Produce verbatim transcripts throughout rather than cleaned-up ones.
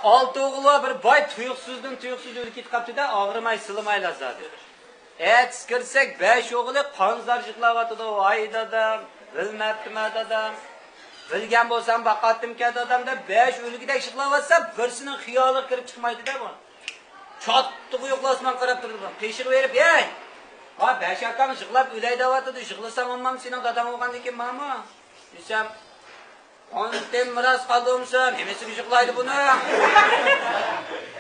ئالتە ئوغلى بار بىر باي تۇيۇقسىزدىن تۇيۇقسىز ئۆلۈپ كېتىپ قاپتۇ-دە، ئاغرىماي، سىلىمايلا زادى. ئەتىسى كىرسەك، بەش ئوغلى قانسىز يىغلاۋاتىدۇ. ۋاي دادام، بىلمەپتىمەن دادام. بىلگەن بولسام باقاتتىمكەن دادام دەپ، بەش ئۆلگۈدەك يىغلاۋاتسا، بىرسىنىڭ خىيالىغا كىرىپ چىقمايدۇ-دە بۇ. چاتتىغۇ يوقلا ئاسمان قاراپ تۇرىدۇ. قېشىغا بېرىپ، ھەي! ھا، بەش ئاكاڭ يىغلاپ ئۆلەي دەۋاتىدۇ، يىغلىساڭ بولمامدۇ سېنىڭ داداڭ بولغاندىن كېيىن ماما؟ دېسەم، ئانىتىن مىراس قالدى ئومسا، نېمىسىگە يىغلايدۇ بۇنى؟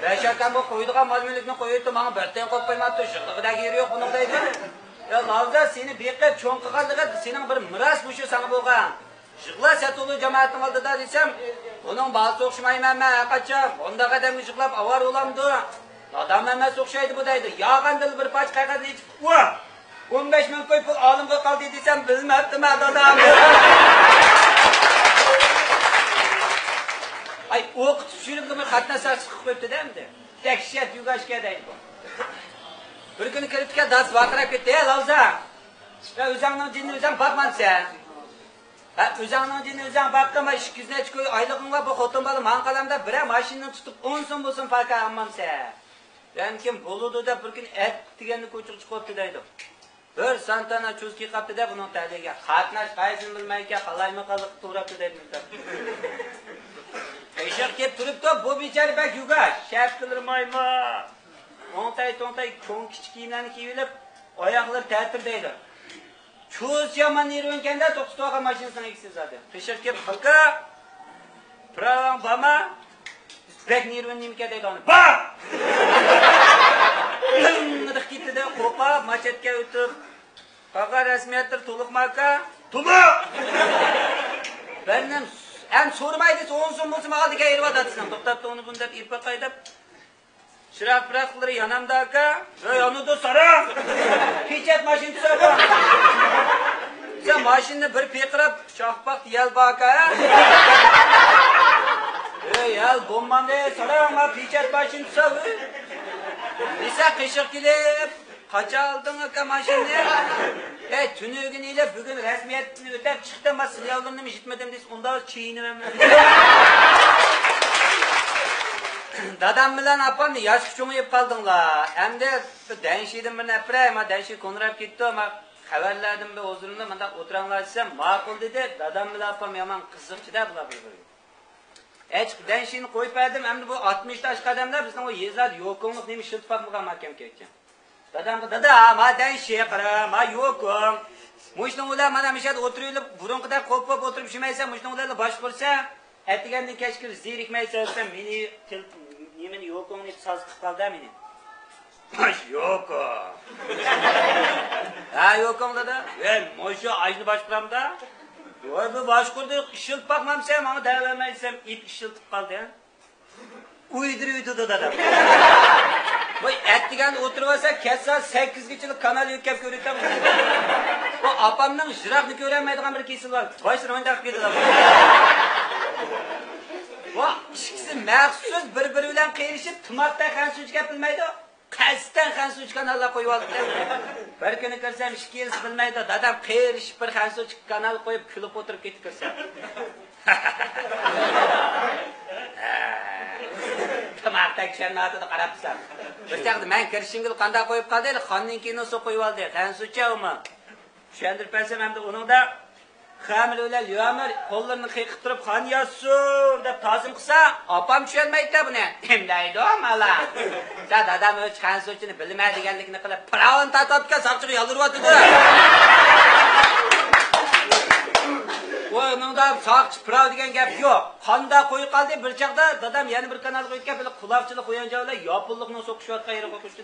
بەش ئاكام بۇ قويىدىغان مال-مۈلۈكنى قويۇپتۇ، ماڭا بىر تىيىن قويۇپ قويماپتۇ، يىغلىغۇدەك يېرى يوق بۇنىڭ دەيدۇ. يا لاۋزا، سېنى بېقىپ چوڭ قىلغانلىقى سېنىڭ بىر مىراس مۇشۇ ساڭا بولغان. يىغلا سەتۇلۇ جامائەتنىڭ ئالدىدا دېسەم، بۇنىڭ بالىسى ئوخشىمايمەن مەن ھەرقاچان. بۇنداق ئادەمگە يىغلاپ ئاۋارە بولامدۇ؟ نادان ئەمەس ئوخشايدۇ بۇ دەيدۇ. ياغاندىلا بىر پارچە قەغەزنى ئېچىپ، ۋا! ئون بەش مىڭ كوي پۇل ئالىمغا قالدى دېسەم، بىلمەپتىمەن دادام. ئاي، ئوقۇتۇش يۈرۈمدىمۇ قاتناش ساقچىسى قىلىپ قويۇپتۇ-دە ئەمدى. دەھشەت يۈگاشكە دەيدۇ. بىر كۈنى كىرىپتىكەن، دادىسى ۋارقىراپ كەتتى، ھە لاۋزا! يا ئۆزۈڭنىڭ جېنىنى ئۆزۈڭ باقمامسەن؟ ھە، ئۆزۈڭنىڭ جېنىنى ئۆزۈڭ باققىن، مانا ئىككى يۈز نەچچە كوي ئايلىقىڭ بار، بۇ خوتۇن بالا ماڭا قالامدا بىرەر ماشىنىنى تۇتۇپ ئون سوم بولسۇن پاكا ئالمامسەن؟ يەنكىن بولىدۇ دەپ بىر كۈنى ئەتىگەننى كوچىغا چىقىۋاپتۇ دەيدۇ. بىر سانتانا چۇز كېلىپ قاپتۇ-دە بۇنىڭ تەلىيىگە. قاتناش قايسىنى بىلمەيكەن، قالايمىقانلىققا توغراپتۇ دەيدۇ. ئېشەك كېلىپ تۇرۇپتۇ، بۇ بىچارە بەك يۇگاش، شەپكىلىرى مايما. ئوڭتاي-توڭتاي چوڭ كىچىك كىيىملەرنى كىيىۋېلىپ، ئاياغلىرى تەتۈر دەيدۇ. چۇز يامان نېرۋىنكەندە توختىتىپ ئالغان ماشىنىسىنىڭ ئىگىسى زادى. قېشىغا كېلىپ، ئاكا، پىراۋاڭ بارما؟ بەك نېرۋىنى نېمىكەن دەيدۇ ئانا. بار! لىڭڭىدىق كېتىدۇ، قوپاپ، ماچەتكە ئۆتۈپ. قاغا رەسمىيەتلىرى تولۇقمۇ ئاكا؟ تولۇق! بەرنەم، ئەم سورىماي دېسە، ئون سوم بولسا ماڭا دېگەن ئېرىۋا دادىسىنىڭ. توختاتتى ئۇنى بۇنى دەپ ئېلىپ باقاي دەپ. چىراغ پىراقلىرى يانامدا ئاكا؟ ھە، يانىدۇ ساراڭ! پېچەت ماشىنا تۇرسا ئاكا! بىزە ماشىنىنى بىر پىرقىراپ، چاقپاق يەل بار ئاكا، ھە؟ ھەي، يەل بولمامدى ساراڭ، ما پېچەت ماشىنا تۇرسا، ھە؟ دېسە قېشىغا كېلىپ، قاچان ئالدىڭ ئاكا ماشىنىنى؟ ھەي، تۈنۈگۈن ئېلىپ، بۈگۈن رەسمىيەتنى ئۆتەپ چىقتىم، ما سىلياۋلىرىنىمۇ يىتمىدىم دېسە، ئۇنداق چېيىنىۋەرمە. دادام بىلەن ئاپام ياشقا چوڭىيىپ قالدىڭلار. ئەمدى بىر دەنشىدىن بىرنى ئەپىرەي، ما دەنشى كونىراپ كېتىپتۇ، ما خەۋەرلەردىن بىر ھۇزۇرۇمدا مۇنداق ئولتۇراڭلار دېسەم، ماقۇل دېدى. دادام بىلەن ئاپام يامان قىزىقچى-دە بۇلار بىر-بىرىگە. ئەچىق دەنشىنى قويۇپ بەردىم، ئەمدى بۇ ئاتمىشتا ئاشقان ئادەملەر بىزنىڭ ئۇ يېزىلاردا يوكۇڭلۇق نېمە ئىشلىتىپ باقمىغان ماكەمكەن. دادامغا، دادا، ما دەنشى، قارا، ما يوكۇڭ. مۇشۇنىڭ بىلەن مانا مۇشۇ يەردە ئولتۇرۇۋېلىپ، بۇرۇنقىدەك قوپ-قوپ ئولتۇرۇپ ئىشلىمەيسەن، مۇشۇنىڭ بىلەن باشقۇرسا، ئەتىگەندىن كەچكىچە زېرىكمەيسەن دېسەم، مېنى تىل-، نېمىنى يوكۇڭنى ساز قىلىپ قالدى مېنى. باش يوكۇڭ. ھە، يوكۇڭ دادا. ۋەي، مۇشۇ ئاينى باشقۇرامدا. ۋاي، بۇ باشقۇردى، ئىشلىتىپ باقمامسەن، ماڭا دەۋەرمەيسەن، ئىت ئىشلىتىپ قالدى. ئۇيدۇرۇۋېتىدۇ دادام. ۋاي، ئەتىگەن ئولتۇرۇۋالسا، كەچ سائەت سەككىزگىچىلا كانال يۆتكەپ كۆرۈۋېتەم. بۇ ئاپامنىڭ يىراقنى كۆرەلمەيدىغان بىر كېسىلى بار. باش راڭداق كېتىدۇ. ۋا، ئىككىسى مەخسۇس بىر-بىرى بىلەن قېرىشىپ، تىماقتا خەنزۇچە گەپ بىلمەيدۇ. قەستەن خەنزۇچە كاناللار قويۇۋالىدىكەن. بىر كۈنى كىرسەم، ئىككىلىسى بىلمەيدۇ. دادام قېرىشىپ بىر خەنزۇچە كانال قويۇپ، كۈلۈپ ئولتۇرۇپ كېتىپ كىرسەم. تاماقتا چۈشەنمەيۋاتىدۇ، قاراپ تۇرسام. بىر چاغدا مەن كىرىشىمگىلا قانداق قويۇپ قالدى، خاننىڭكىنى سۇ قويۇۋالدى. خەنزۇچە ئۇمۇ. چۈشەندۈرۈپ بەرسەم، ئەمدى ئۇنىڭدا خەمىر بىلەن ليۇمېر قوللىرىنى قېقىپ تۇرۇپ، خان ياسسۇن دەپ تازىم قىلسا، ئاپام چۈشەنمەيتتى بۇنى. نېمە دەيدۇ، مالا؟ سا دادام ئۆز خەنزۇچىنى بىلىمەن دېگەنلىكىنى قىلىپ، پىراۋىنى تارتىۋاتىدىكەن، ساقچىغا يالۋۇرۇۋاتىدۇ. ۋاي، مۇندا ساقچى پىراۋ دېگەن گەپ يوق. قانداق قويۇپ قالدى، بىر چاغدا دادام يەنە بىر كانالغا ئۆتكەن، بىلە قۇلاقچىلىق خۇيەنجاۋ بىلەن ياپونلۇقنىڭ سوقۇشۇۋاتقان يېرىگە قوشتى.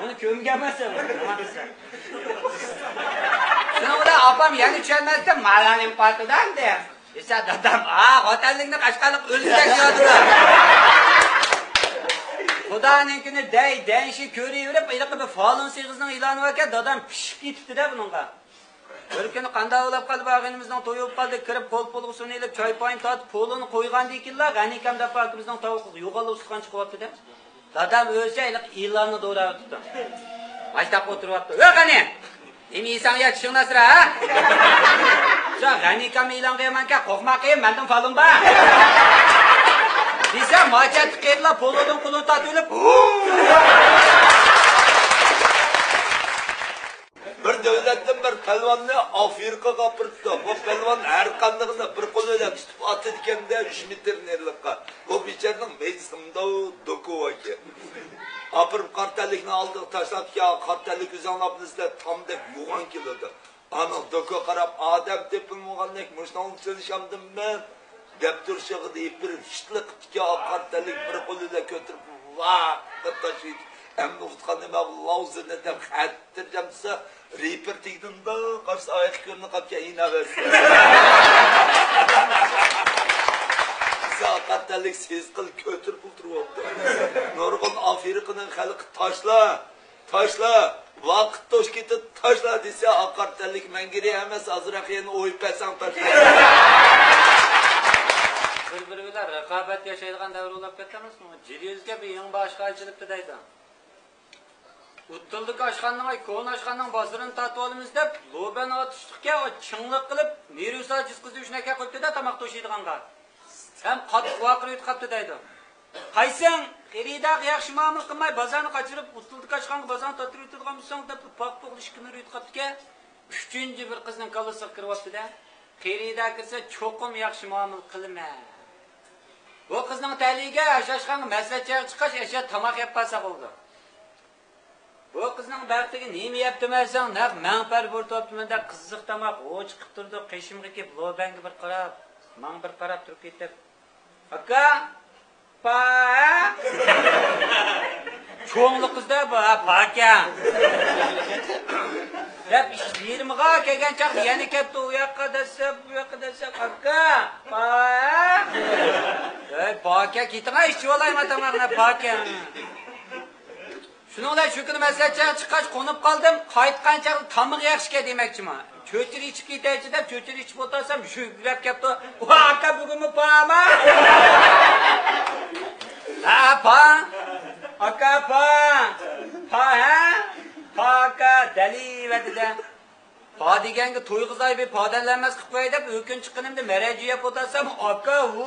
ئۇنى كۆمگەنمەن سەن. شۇنىڭ بىلەن ئاپام يەنە چۈشەنمەستىن، مالا نېمە قىلىۋاتىدۇ ئەمدى؟ دېسە، دادام، ئا، خوتەنلىكنى قەشقەرلىق ئۆلگۈدەك دېيىۋاتىدۇ. خۇدانىڭكىنى دەي، دەيشى كۆرۈۋېرىپ، ھېلىقى بىر فالۇن سېغىزنىڭ ئېلانى باركەن، دادام پىشىپ كېتىپتۇ-دە بۇنىڭغا. بىر كۈنى قانداق ئويلاپ قالدى، بارغىنىمىزنىڭ تويى بولۇپ قالدى، كىرىپ قول پۇلغا سۇنى ئېلىپ، چاي پايىنى تارتىپ، پۇلىنى قويغاندىن كېيىنلا، غەنىكەم دەپ ئاكىمىزنىڭ تاۋىقىغا يوغان ئۇستىخان چىقىۋاپتۇ-دە. دادام ئۆزى ھېلىقى ئېلاننى دوراۋېتىپتۇ. ماشتاق ئولتۇرۇۋاپتۇ. ۋە غەنى! نېمە يېسەڭ يە، چىشىڭنى ئاسرا، ھە؟ شۇ غەنىكام ئېلانغا يامانكەن، قورقما قېيىن، مەندىن فالۇن بار. دېسە، ماچەتتە قېرىلار پولۇدىن قولىنى تارتىۋېلىپ، بىر دۆلەتتىن بىر پەلۋاننى ئافرىقىغا ئاپىرىپتۇ. بۇ پەلۋان ھەر قاندىقىنى بىر قولى بىلەن تۇتۇپ ئاتىدىكەن-دە، ئۈچ مېتىر نېرىلىققا. بۇ بىچارىنىڭ مېيىسى مۇنداق دوكۇ باركەن. ئاپىرىپ قارا تەنلىكنى ئالدىغا تاشلاپتىكەن. قارا تەنلىك ئۆزۈڭلار بىلىسىلەر، تامدەك يوغان كېلىدۇ. ئانا دوكا قاراپ، ئادەم تېپىلمىغاندەك مۇشۇنىڭ ئۈچۈن ئىشاندىم مەن، دەپ تۇرۇشىغا دېيىپ بېرىپ، شىتلىق قىپتىكەن. ئاق قارا تەنلىك بىر قولى بىلەن كۆتۈرۈپ، ۋاقىت تاشلىدى. ئەمدى ئۇتقان نېمە، لاۋزىنى دەپ خەتىرجەمسە، رېپېر تېگىدىن قارىسا، ئايىقى كۆرۈنۈپ قاپتىكەن، ئىناۋەتسىز. ئاق قارا تەنلىك سېزىقىل كۆتۈرۈپ ئولتۇرۇۋاپتۇ. نۇرغۇن ئافرىقىنىڭ خەلقى تاشلا، تاشلا، ۋاقىت توشۇپ كېتىپ تاشلا دېسە، ئاق قارا تەنلىك مەڭگۈرى ئەمەس، ئازراق يەنە ئويۇپ بەرسەڭ تاشلا. بىر-بىرى بىلەن رىقابەت ياشايدىغان دەۋر بولۇپ كەتتى ئەمەسمۇ؟ جىلى يۈزگە بىر يېڭى باشقا ئاچىلىپتۇ دەيدۇ. ئۇتتۇلدىكى ئاشخانىنىڭ، ئاي، كونا ئاشخانىنىڭ بازىرىنى تارتىۋالىمىز دەپ، لوبەن ئاتۇشلۇقكەن، ئاي، چىڭلىق قىلىپ، نېرۋىسى ئاجىز قىزى ئۈچۈن ئەكەپ قويۇپتۇ-دە، تاماق توشۇيدىغانغا. ھەم قاتتىق ۋارقىراپ قاپتۇ دەيدۇ. قايسىڭ، خېرىدارغا ياخشى مۇئامىلە قىلماي، بازارنى قاچۇرۇپ، ئۇتتۇلدىكى ئاشخانىغا بازارنى تارتىۋېتىدىغان بولساڭ، دەپ، پاق-پوق ئىككىنى يۈرۈتۈپ قاپتىكەن. ئۈچىنچى بىر قىزنىڭ كاللىسىغا كىرىۋاپتۇ-دە، خېرىدار كىرسە، چوقۇم ياخشى مۇئامىلە قىلىمەن. بۇ قىزنىڭ تەلىيىگە ئاشۇ ئاشخانىغا مەسلىھەتچىگە چىققاچ، ئاشۇ تاماق يەپ قالساق بولىدۇ. بۇ قىزنىڭ بەختىگە نېمە يەپتىمەن دېسەڭ، نەق مەڭپەر بۇرۇتۇۋاپتىمەن-دە، قىزىق تاماق ھوچ قىپ تۇرىدۇ، قېشىمغا كېلىپ، لوبەنگە بىر قاراپ، ماڭا بىر قاراپ تۇرۇپ كېتىپ، ئاكا، پا، ھە؟ چوڭلۇق قىز-دە بۇ، ھە، پاكە. دەپ، يېرىمغا كەلگەن چاغدا يەنە كەپتۇ، ئۇ ياققا دەسسەپ، بۇ ياققا دەسسەپ، ئاكا، پا، ھە؟ ئەي، پاكە، كېتىڭە، ئىچىۋالايمەن تاماقنى، پاكە. شۇنىڭ بىلەن شۇ كۈنى مەسلىھەتچىگە چىققاچ، قونۇپ قالدىم. قايتقان چاغدا تامىقى ياخشىكەن دېمەكچىمەن. چۆچۈرە ئىچىپ كېتەيچۇ دەپ، چۆچۈرە ئىچىپ ئولتۇرسام، يۈگۈرۈپ كەپتۇ. ۋا، ئاكا، بۈگۈنمۇ پاما؟ ھە، پا. ئاكا، پا. پا، ھە؟ پا، ئاكا، دەلىۋەردى-دە. پا دېگەنگە تويغۇزاي، بىر پادەللەنمەس قىلىپ قوياي دەپ، ئۆكۈن چىققىنىمدا مەرەجە يەپ ئولتۇرسام، ئاكا، ھۇ.